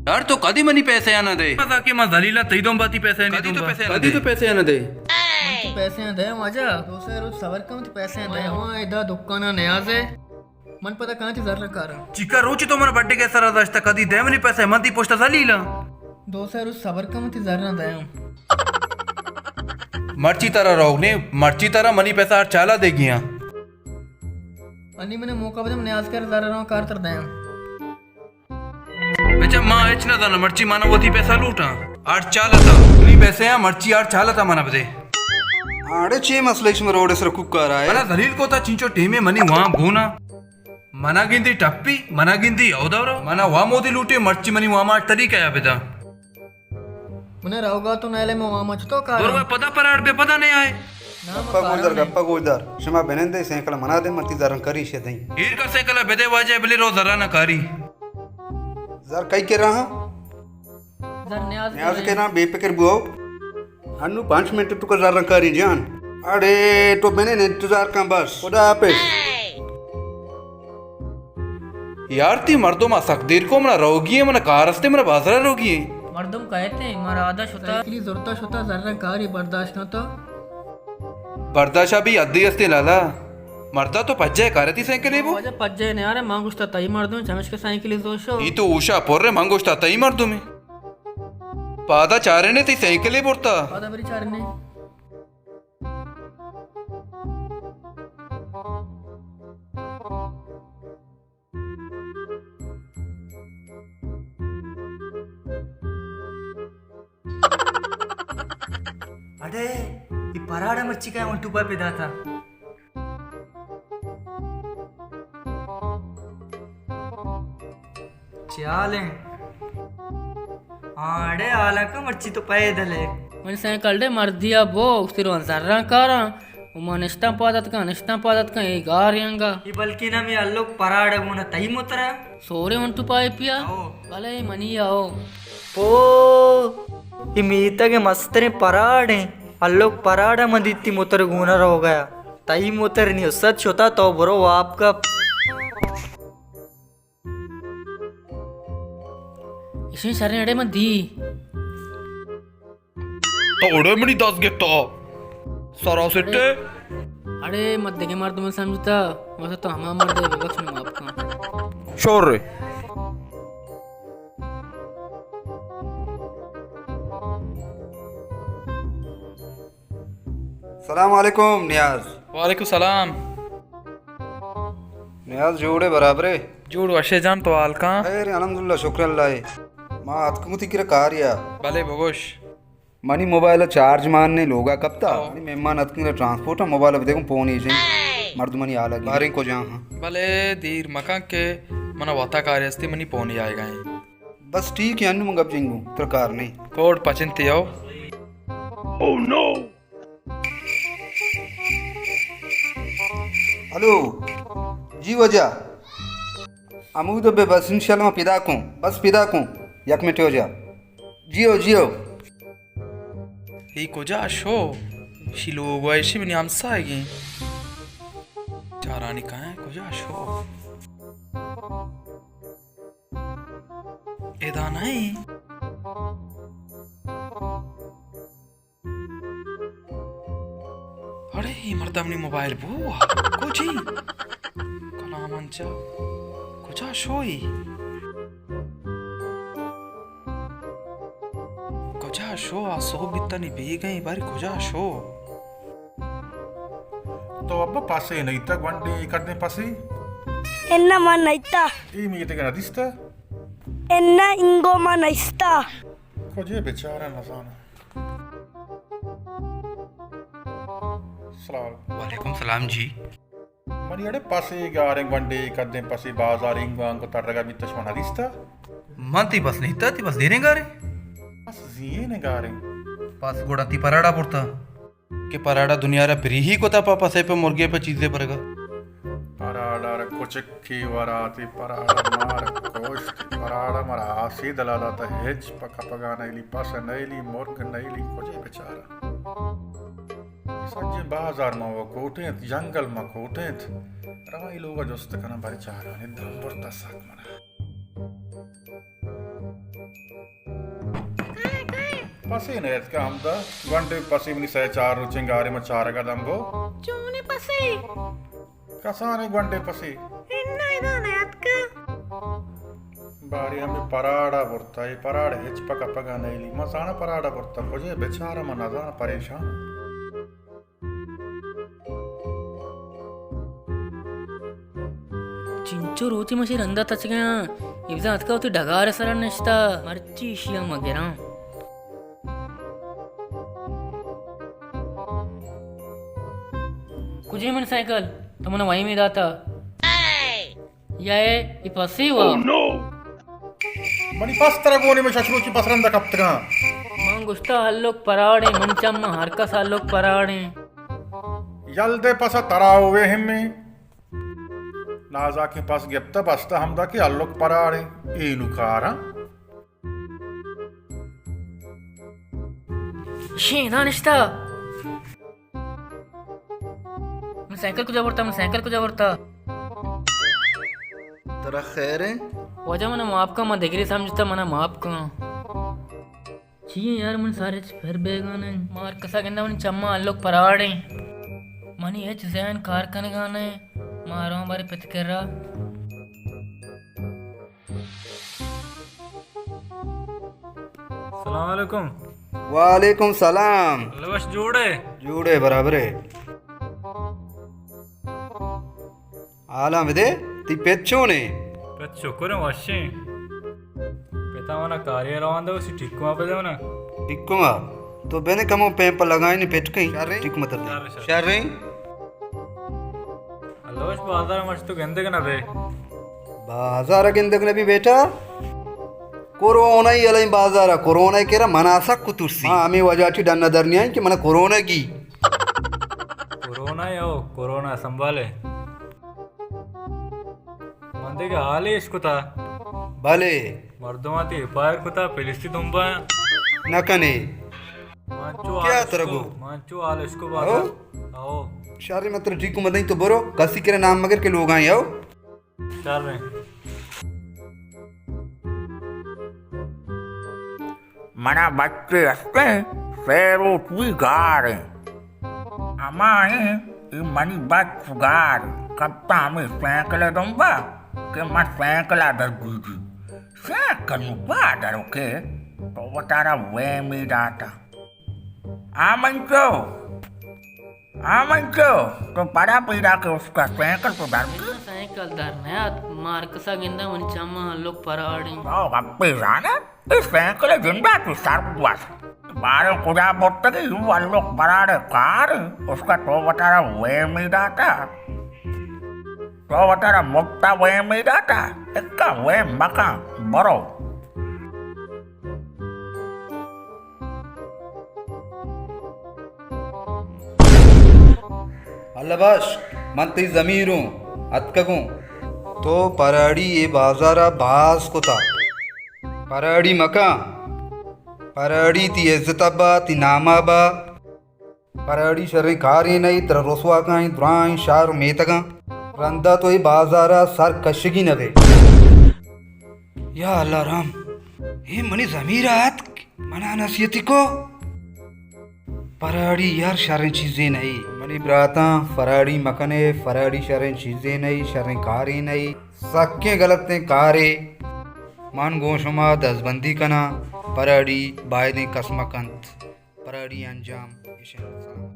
یار، تو کدی منی پیسے آ نہ دے؟ پتا کہ ما ذلیلا، تئی دم باتی پیسے نہیں کدی تو دوں گا۔ پیسے آ نہ کدی دے؟ تو پیسے آ نہ دے؟ من تو پیسے آ نہ دے، واجہ۔ دو سہ روچ صبر کن، تو پیسے آ نہ دے۔ ہاں، ادا دکانا نیاز ہے۔ من پدا کہاں تئی زر کاراں۔ چکا روچ تو من بڈے کے سرا داشتا، کدی دے منی پیسے، من تئی پشتا ذلیلا۔ دو سہ روچ صبر کن، تئی زر نہ دے۔ مرچی ترا روگ نے، مرچی ترا منی پیسہ ہر چالا دے گیاں۔ انی منے موقع بدے، من نیاز کر زر رواں کار تر دیاں۔ بچا ما ہچ نہ زاناں، مرچی مانا وتی پیسہ لوٹاں۔ ہر چالتا۔ منی پیسے آ مرچی ہر چالتا مانا بدے۔ اڑے چے مسئلہ، شما روڈ سر کوکار آئے؟ منا ذلیل کو تا چینچو ٹیمے منی وام بونا۔ منا گندی ٹپی، منا گندی او دورا۔ منا وام ودی لوٹے، مرچی منی وام آ طریقہ یا بدا۔ منا روگا تو نیلے، ما وام چتو کار۔ برو پدا پراڑ بے پدا نہیں آئے۔ گپا گوشدار، گپا گوشدار۔ شما بنندے سائیکل منا دے، من تئی زراں کری شے دیں۔ ایر کا سائیکل بدے واجہ، بلے رو زراں نہ کاری۔ زر کئی کرا ہاں؟ زر نیاز نیاز کرا۔ کرا، بے فکر بو۔ انو پانچ منٹ تو کا زراں کاری جان۔ اڑے تو بنے انتظار کن بس۔ خدا حافظ۔ یار، تئی مردم آ سک دیر کو، منا روگی ہے، منا کار استے، منا بازار روگی ہے۔ مردم کہتے ہیں، مارا آدھا شتا۔ سائیکلی زرتا شتا، زراں کاری برداشت کن تو۔ برداشت بھی حدی استے لالا۔ مردا تو پجے کارے تئی سائیکلے بو؟ واجہ پجے نے یار، من گوشتا تئی مردم، چمش کے سائیکلی زوشو۔ ای تو اوشا پر رے، من گوشتا تئی مردم ہے۔ پادا چارے نے تئی سائیکلے برتا۔ پادا بری چارے نے۔ اڑے، ای پراڑا مرچی کا ون ٹو پا پیدا تھا۔ چے حال ہیں؟ ہاں، اڑے حالاں کا مرچی تو پیدل ہے۔ من سائیکل ڈے مردیا بو، سروان زراں کاراں۔ و ما نشتاں پاد اتکاں، نشتاں پاد اتکاں، اے گار انگا۔ ای بلکیں ہمے الوک پراڑ گونا تئی موترا؟ سورے ون ٹو پائے پیا؟ او۔ بلے منی او۔ پو، ای میتگ مستریں پراڑ ہیں۔ الوک پراڑ من دیتی موتر گونا رو گیا۔ تئی موتر نہیں، ست شتا تو برو واپ کا۔ اشیں شریں اڑے من دی۔ تو اڑے منی دست گپتا۔ سرا سٹے۔ اڑے من دگہ مردم سمجھتا، بس تو ہما مرد ہے، ببخش، معاف کن۔ شور۔ سلام علیکم نیاز۔ وعلیکم سلام۔ نیاز جوڑے برابرے؟ جوڑ وشے جان، تو حال کن؟ خیر، الحمدللہ، شکر اللہ ہے۔ ما اتکوں تئی کرا کاریا۔ بلے بگوش۔ منی موبائل چارج مان نے لوگا کپتا۔ او۔ منی مہمان اتکن ٹرانسپورٹ موبائل بدے گوں پون ایشیں۔ مردمانی حالا گی۔ باریں کجا ہاں؟ بلے دیر مکن کہ منا وتا کارے استے، منی پون آئے گا ہیں۔ بس ٹھیک ہے، انو من گپ جنگوں، ترا کار نہیں۔ کوڈ پچنتے ہو۔ Oh no! ہلو، جی واجہ۔ ہمود بے بس انشاءاللہ من پیدا کوں، بس پیدا کوں، یک منٹ واجہ۔ جیو، جیو۔ اے کجا شو؟ شی لوگ و ایشی منی ہمساہگیں۔ چارانی کہیں کجا شو؟ ادا نہ ایں۔ اڑے، اے مردم نی موبائل بو آ۔ کجی؟ کلام انچا۔ کجا شوئی؟ کجا شو؟ آ سہب بیتنی بیگئیں، باری کجا شو؟ تو ابا پسے نئیتا گونڈے، اے کدیں پسے؟ اناں ما نئیتا۔ اے میتگ ء نہ دیستہ؟ اناں اینگو ما نئیستا۔ کجے بیچارہ نزاناں۔ سلام۔ وعلیکم سلام جی۔ منی اڑے پسے گاریں گونڈے، اے کدیں پسے بازار اینگو آنگو ترگا بیتہ، شما نہ دیستہ؟ من تئی پس نئیتا، تئی پس زیریں گاریں۔ پس زیریں گاریں۔ پس گڑا تئی پراڑا برتا۔ کہ پراڑا دنیا را پریہی کتا پہ پسے پہ مرگے پہ چیزے برگا۔ پراڑا را کچکی وراتی، پراڑا مار کشت، پراڑا مارا آسی دلا داتا، ہچ پہ کپگا نئیلی، پس نئیلی، مرگ نئیلی، کجے بیچارہ۔ سجیں بازار ما و کوٹینت، جنگل ما کوٹینت، روانی لوگا جست کناں بری چارانی دم برتا سک منا۔ پسے نہ اتکا ہمدا۔ گونڈیں پسے منی سئے چار روچیں گارے ما چارگا دمبو۔ چونیں پسے؟ کسانیں گونڈیں پسے۔ اناں ادا نہ اتکا۔ باریں ہمے پراڑا برتا، اے پراڑ ہچ پہ کپگا نئیلی۔ ما زاناں پراڑا برتا کجے، بچاراں ما نزاناں، پریشان۔ چنچو روچے من شی رندا تچگاں، اے بزاں اتکا وتی ڈگار سرا نشتا، مرچی ایشی ء من گراں۔ کجے من سائیکل؟ تو من وہی میں داتا۔ یا اے، اے پسی وا؟ منی پس ترا گونے، من شش روچی پس رندا کپتگاں۔ من گوشتا ہلوک پراڑیں، من چم ہر کس ہلوک پراڑیں۔ یل دے پسا ترا وے ہمیں۔ نازاکیں پس گپتا بستا ہمدا کہ ہلوک پراڑیں۔ اے نو کاراں۔ شین دانشتا۔ من سائیکل کجا برتا؟ من سائیکل کجا برتا؟ ترا خیر ایں؟ واجہ منا معاف کن، من دگرے سمجھتا، منا معاف کن۔ چی ایں یار، من سارے چ پھر بیگانے۔ مار کسا گندا منی چماں ہلوک پراڑیں۔ منی ہچ ذہن کار کنگانے۔ ماروں بارے پت کرا۔ السلام علیکم۔ وعلیکم سلام۔ لوش جوڑے؟ جوڑے برابرے۔ حالاں بدے، تی پت چونے؟ پت شکر ایں، وشیں۔ پتا منا کارے روان دے، اسی ٹکما بدے منا۔ ٹکما؟ تو بنے کمو پیم پر لگائیں پٹ کہیں۔ شریں؟ ٹکما تر دے۔ شریں، شریں۔ شریں۔ لوش بازار مش تو گندگ نہ بے۔ بازار گندگ نہ بی بیٹا۔ کورونا ای الیں بازار، کورونا کرا منا سک ترسی۔ ہاں، ہمیں وجہ چی ڈن در نیائیں کہ منا کورونا گی۔ کورونا یا او، کورونا سنبھالے۔ من دیگہ حالے اشکتا۔ بلے۔ مردماں تی ایف آئی آر کتا، پولیس تی دنبا۔ نہ کنے۔ من چو کیا حال ترگو؟ اشکو، من چو حال اشکو بازار۔ او؟ او۔ شر متر ٹھیک مدیں تو برو، کسی کرے نام مگر کہ لوگاں یو۔ شر ایں۔ منا بچے ہستیں، سیروت بھی گار ایں۔ ہما ایں، اے منی بچ گار کپتا ہمے سائیکل ء دمبا کہ من سائیکل ء در گیجی۔ سائیکل نو پا درو کے تو وتارا ویمی داتا۔ آ منچو، آ منچو، تو پدا پیدا کے اس کا سائیکل تو در گیج۔ سائیکل در نیات، مارکسا گندا من چما لوگ پراڑیں۔ تو گپے زانے؟ اے سائیکل ء جندا تو سر بوت۔ باریں کجا برتگی؟ یو ہلوک پراڑ ء کار، اس کا تو وتارا ویمی داتا۔ تو وتارا مپتا ویمی داتا۔ اکا ویم مکن، برو۔ اللہ بخش، من تئی ضمیر اوں، اتکگوں۔ تو پراڑی اے بازارا باز کتا۔ پراڑی مکن۔ پراڑی تی عزت ء با، تی نام ء با۔ پراڑی شریں کارے نہ ای، ترا رسوا کائیں درائیں شہر و میتگاں۔ رندا تو اے بازار ء سر کشگی نہ بے۔ یا اللہ رحم، اے منی ضمیر ء اتک، منا نصیحتی کو۔ پراڑی یار شریں چیزے نہ ای۔ منی براتاں، پراڑی مکنے، پراڑی شریں چیزے نہ ای، شریں کارے نہ ای۔ سکیں غلطیں کارے۔ من گوں شما دزبندی کناں، پراڈی بائدیں کس مہ کنت۔ پراڈی انجام اش انت۔